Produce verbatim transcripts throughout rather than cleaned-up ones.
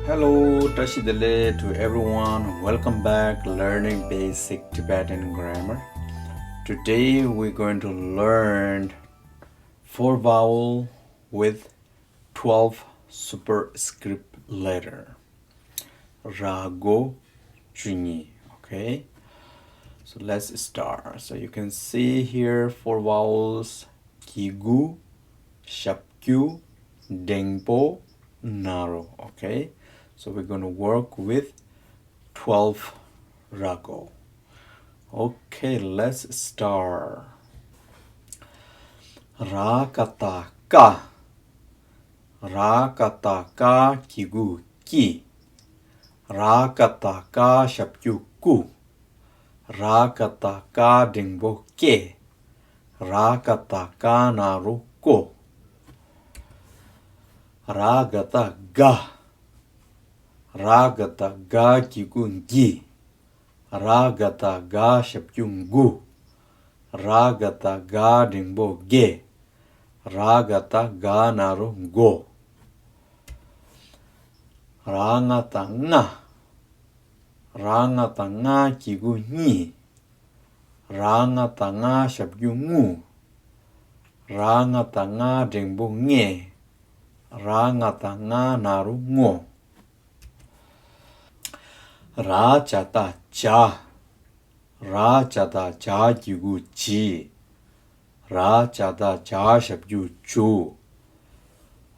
Hello, བཀྲ་ཤིས་བདེ་ལེགས to everyone. Welcome back learning basic Tibetan grammar. Today we're going to learn four vowel with twelve superscript letter. ར་སྒོ་བཅུ་གཉིས. Okay. So let's start. So you can see here four vowels. གི་གུ། ཞབས་ཀྱུ། འགྲེང་པོ། ན་རོ། Okay. So we're going to work with twelve ར་སྒོ. Okay, let's start. ར་ཀ་བཏགས་རྐ་ར་ཀ་བཏགས་རྐ་གི་གུ་རྐྱི། ར་ཀ་བཏགས་རྐ་ཞབས་ཀྱུ་རྐུ། ར་ཀ་བཏགས་རྐ་འགྲེང་པོ་རྐེ། ར་ཀ་བཏགས་རྐ་ན་རོ་རྐོ། ར་ག་བཏགས་རྒ་ར་ག་བཏགས་རྒ་གི་གུ་རྒྱི། ར་ག་བཏགས་རྒ་ཞབས་ཀྱུ་རྒུ། ར་ག་བཏགས་རྒ་འགྲེང་པོ་རྒེ། ར་ག་བཏགས་རྒ་ན་རོ་རྒོ། ར་ང་བཏགས་རྔ། ར་ང་བཏགས་རྔ་གི་གུ་རྔི། ར་ང་བཏགས་རྔ་ཞབས་ཀྱུ་རྔུ། ར་ང་བཏགས་རྔ་འགྲེང་པོ་རྔེ། ར་ང་བཏགས་རྔ་ན་རོ་རྔོ། ར་ཇ་བཏགས་ཇ། ར་ཇ་བཏགས་ཇ་གི་གུ་ཇི། ར་ཇ་བཏགས་ཇ་ཞབས་ཀྱུ་ཇུ།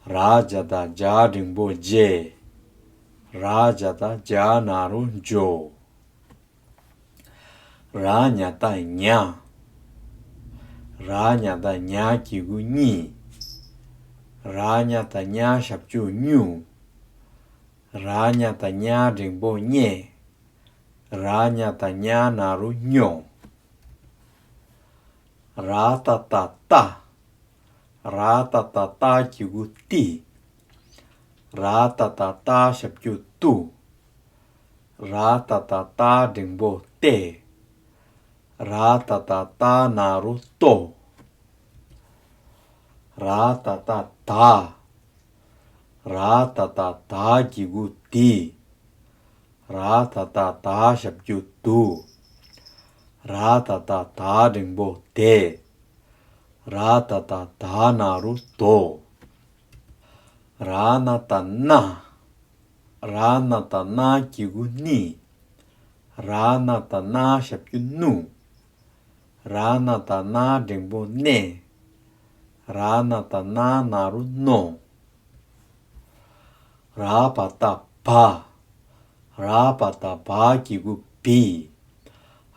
ར་ཇ་བཏགས་ཇ་འགྲེང་པོ་ཇེ། ར་ཇ་བཏགས་ཇ་ན་རོ་ཇོ། ར་ཉ་བཏགས་ཉ། ར་ཉ་བཏགས་ཉ་གི་གུ་ཉི། ར་ཉ་བཏགས་ཉ་ཞབས་ཀྱུ་ཉུ། ར་ཉ་བཏགས་ཉ་འགྲེང་པོ་ཉེ། ར་ཉ་བཏགས་ཉ་ན་རོ་ཉོ། ར་ཏ་བཏགས་རྟ། ར་ཏ་བཏགས་རྟ་གི་གུ་རྟི། ར་ཏ་བཏགས་རྟ་ཞབས་ཀྱུ་རྟུ། ར་ཏ་བཏགས་རྟ་འགྲེང་པོ་རྟེ། ར་ཏ་བཏགས་རྟ་ན་རོ་རྟོ། ར་ཏ་བཏགས་དར། ར་ཏ་བཏགས་དར་གི་གུ་དི། ར་ཏ་བཏགས་དར་ཞབས་ཀྱུ་དུ། ར་ཏ་བཏགས་དར་འགྲེང་པོ་དེ། ར་ཏ་བཏགས་དར་ན་རོ་དོ། ར་ན་བཏགས་རྣ། ར་ན་བཏགས་རྣ་གི་གུ་རྣི། ར་ན་བཏགས་རྣ་ཞབས་ཀྱུ་རྣུ། ར་ན་བཏགས་རྣ་འགྲེང་པོ་རྣེ། ར་ན་བཏགས་རྣ་ན་རོ་རྣོ། ར་བ་བཏགས་བ། ར་བ་བཏགས་བ་གི་གུ་བི།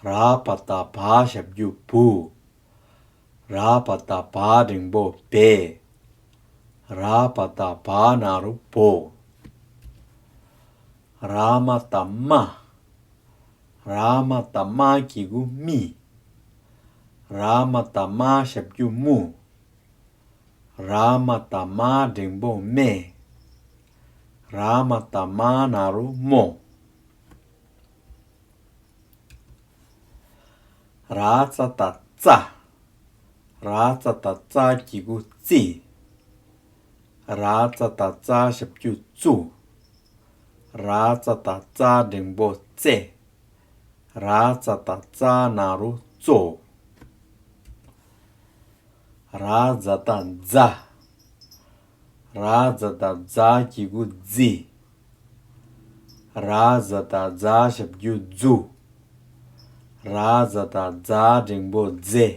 ར་བ་བཏགས་བ་ཞབས་ཀྱུ་བུ། ར་བ་བཏགས་བ་འགྲེང་པོ་བེ། ར་བ་བཏགས་བ་ན་རོ་བོ། ར་མ་བཏགས་རྨ། ར་མ་བཏགས་རྨ་གི་གུ་རྨི། ར་མ་བཏགས་རྨ་ཞབས་ཀྱུ་རྨུ། ར་མ་བཏགས་རྨ་འགྲེང་པོ་རྨེ། ར་མ་བཏགས་རྨ་ན་རོ་རྨོ། ར་ཙ་བཏགས་རྩ། ར་ཙ་བཏགས་རྩ་གི་གུ་རྩི། ར་ཙ་བཏགས་རྩ་ཞབས་ཀྱུ་རྩུ། ར་ཙ་བཏགས་རྩ་འགྲེང་པོ་རྩེ། ར་ཙ་བཏགས་རྩ་ན་རོ་རྩོ། ར་ཛ་བཏགས་རྫ། ར་ཛ་བཏགས་རྫ་གི་གུ་རྫི། ར་ཛ་བཏགས་རྫ་ཞབས་ཀྱུ་རྫུ། ར་ཛ་བཏགས་རྫ་འགྲེང་པོ་རྫེ།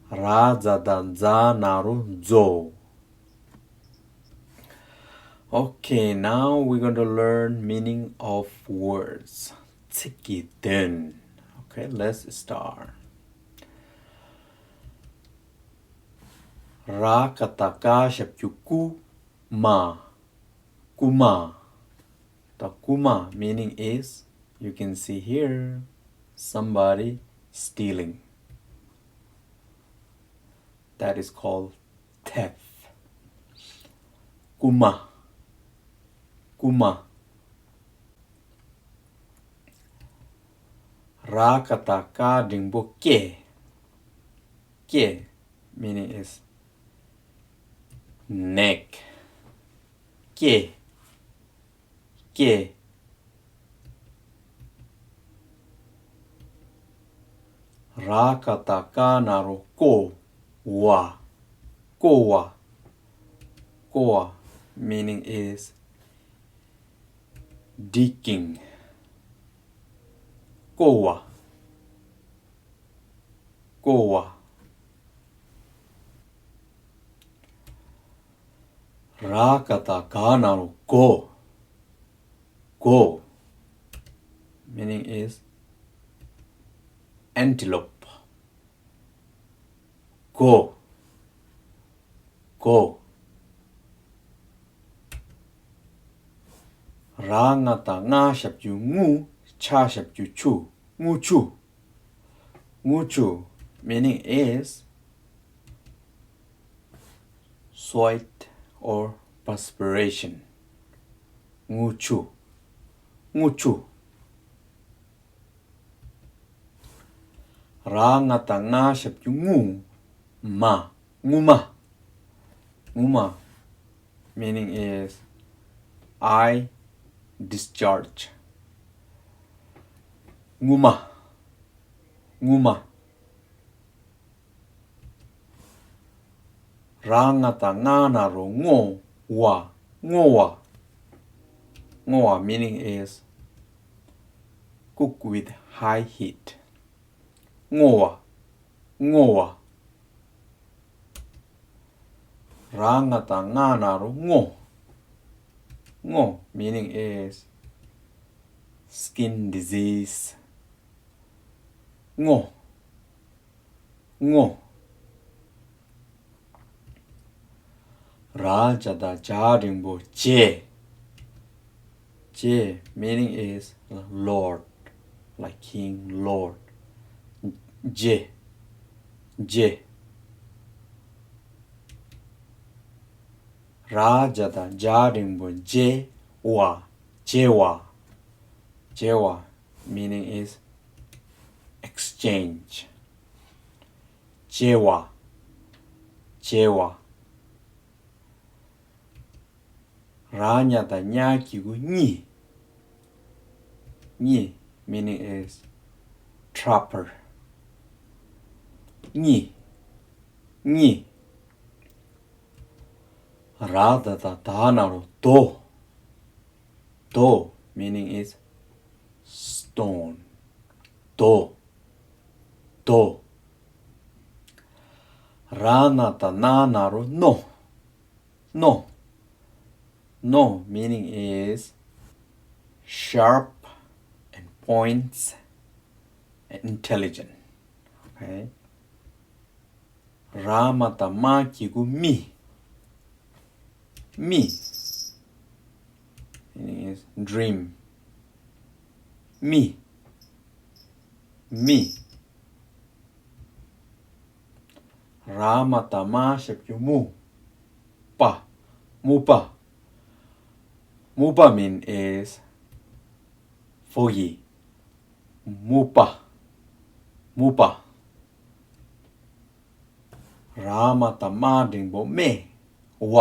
ར་ཛ་བཏགས་རྫ་ན་རོ་རྫོ། Okay, now we're going to learn meaning of words. ཚིག་གི་དོན། Okay, let's start. ར་ཀ་བཏགས་རྐ་ཞབས་ཀྱུ་རྐུ། མ། རྐུ་མ། The རྐུ་མ meaning is, you can see here, somebody stealing. That is called theft. རྐུ་མ། རྐུ་མ། ར་ཀ་བཏགས་རྐ་འགྲེང་པོ་རྐེ། རྐེ། Meaning is neck. རྐེ། སྐེ། ར་ག་བཏགས་རྐ་ན་རོ་རྐོ་བ། རྐོ་བ། རྐོ་བ། Meaning is digging. རྐོ་བ། རྐོ་བ། ར་ག་བཏགས་རྒ་ན་རོ་རྒོ། རྒོ། Meaning is antelope. རྒོ། རྒོ། ར་ང་བཏགས་རྔ་ཞབས་ཀྱུ་རྔུ། ཆ་ཞབས་ཀྱུ་ཆུ། རྔུ་ཆུ། རྔུ་ཆུ། Meaning is sweat or perspiration. རྔུ་ཆུ། རྔུ་ཆུ། ར་ང་བཏགས་རྔ་ཞབས་ཀྱུ་རྔུ། མ། རྔུ་མ། རྔུ་མ། Meaning is eye discharge. རྔུ་མ། རྔུ་མ། ར་ང་བཏགས་རྔ་ན་རོ་རྔོ་བ། རྔོ་བ། རྔོ་བ། Meaning is cook with high heat. རྔོ་བ། རྔོ་བ། ར་ང་བཏགས་རྔ་ན་རོ་རྔོ། རྔོ། Meaning is skin disease. རྔོ། རྔོ། ར་ཇ་བཏགས་རྒྱ་འགྲེང་བུ་རྗེ། རྗེ། Meaning is lord, like king, lord. རྗེ། རྗེ། ར་ཇ་བཏགས་རྒྱ་འགྲེང་བུ་རྗེ་བ། རྗེ་བ། རྗེ་བ། Meaning is exchange. རྗེ་བ། རྗེ་བ། ར་ཉ་བཏགས་རྙ་གི་གུ་རྙི། རྙི། Meaning is trapper. རྙི། རྙི། ར་ད་བཏགས་རྡ་ན་རོ་རྡོ། རྡོ། Meaning is stone. རྡོ། རྡོ། ར་ན་བཏགས་རྣ་ན་རོ་རྣོ། རྣོ། རྣོ། Meaning is sharp and points and intelligent. Okay. ར་མ་བཏགས་རྨ་གི་གུ་རྨི། རྨི། Meaning is dream. རྨི། རྨི། ར་མ་བཏགས་རྨ་ཞབས་ཀྱུ་རྨུ། པ། རྨུ་པ། རྨུ་པ། Meaning is foggy. རྨུ་པ། རྨུ་པ། ར་མ་བཏགས་རྨ་འགྲེང་བུ་རྨེ་བ།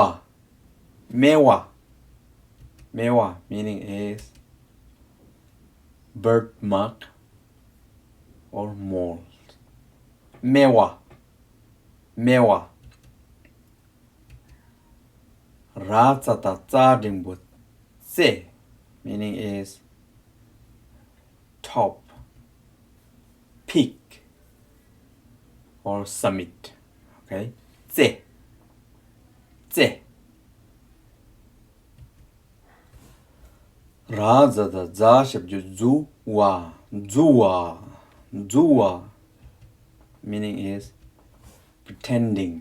རྨེ་བ། རྨེ་བ། Meaning is birthmark or mole. རྨེ་བ། རྨེ་བ། ར་ཙ་བཏགས་རྩ་འགྲེང་བུ་རྩེ། Meaning is top, peak or summit. Okay. རྩེ། རྩེ། ར་ཛ་བཏགས་རྫ་ཞབས་ཀྱུ་རྫུ་བ། རྫུ་བ། རྫུ་བ། Meaning is pretending.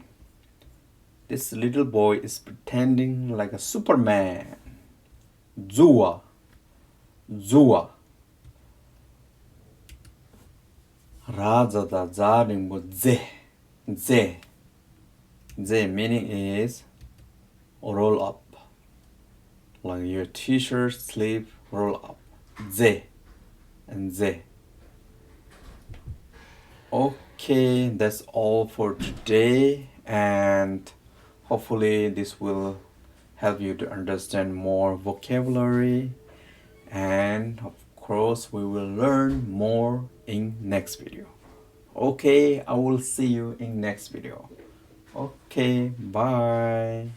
This little boy is pretending like a superman. རྫུ་བ། རྫུ་བ། ར་ཛ་བཏགས་རྫ་འགྲེང་བུ་རྫེ། རྫེ། རྫེ། Meaning is roll up. Like your t-shirt sleeve roll up. རྫེ། རྫེ། Okay, that's all for today, and hopefully this will help you to understand more vocabulary And of course, we will learn more in next video. Okay, I will see you in next video. Okay, bye.